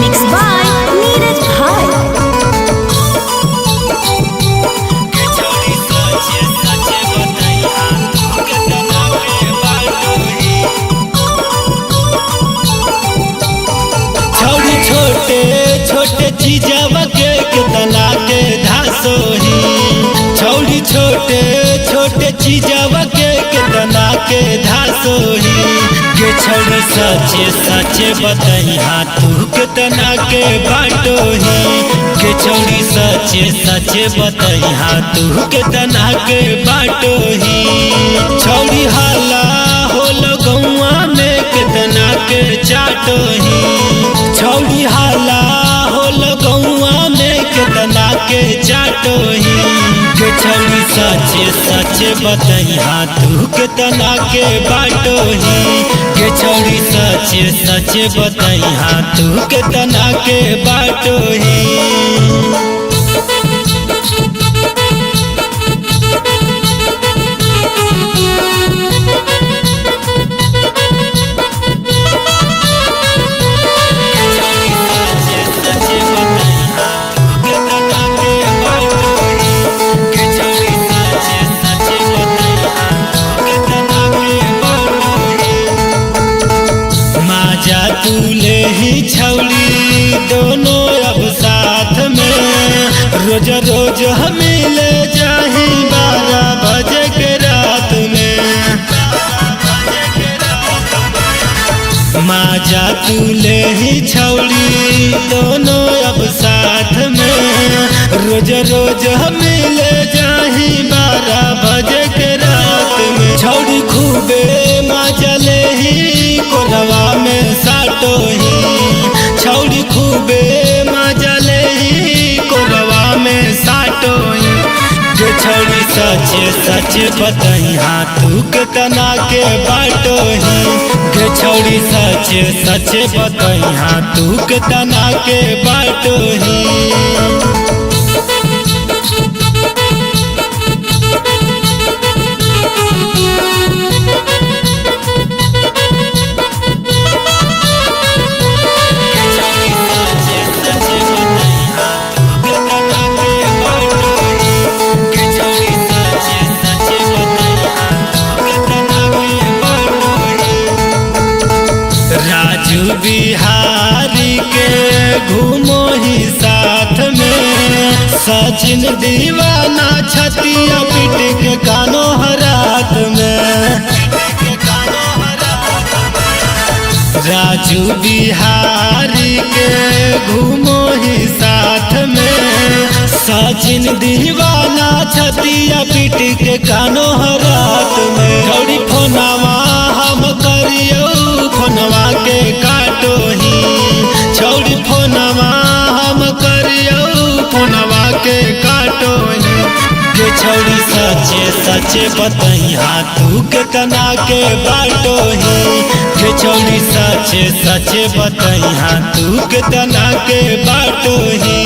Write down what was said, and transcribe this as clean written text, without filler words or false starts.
Mix by Neeraj भाई। छौरी छोटे छोटे चीजवा के केतना के धासोही। छौरी छोटे छोटे चीजवा के केतना के धासोही। के छौरी सचे सचे बतैहा तू केतना के बाटोही। के छौरी सचे सचे बतैहा तू केतना के बाटोही। छौरी हाला होल गौआ में केतना के चाटोही। छौरी हाला होल गौआ में केतना के चाटोही। के छौरी सचे सचे बतैहा तू केतना के बाटोही। के छौरी सचे सचे बतैहा तू केतना के बाटोही। माजा तू ले ही छौली दोनों अब साथ में, रोज रोज हम मिले जाही 12 बजे के रात में। माजा तू ले ही छौली दोनों अब साथ में, रोज रोज हम मिले जाही 12 बजे के रात में। छौड़ी खूबे माजा ले ही कोरवा में साटोही। छौड़ी खूबे माजा ले ही कोरवा में साटोही। जे छौड़ी सचे सचे बतैहा तू केतना के बाटोही। गे छौड़ी सचे सचे बतैहा तू केतना के बाटोही। राजू बिहारी के घूमो ही साथ में, सचिन दीवाना छतिया पीट के कानो हरात में। राजू बिहारी के घूमो ही साथ में, सचिन दीवाना छतिया पीट के कानो हरात में। छौड़ी फोनवा हम करियो फोनवा के काटोही। छौड़ी फोनवा हम करियो फोनवा के काटोही। के छौड़ी सचे सचे बतैहा तू केतना के बाटोही। के छौड़ी सचे सचे बतैहा तू केतना के बाटोही।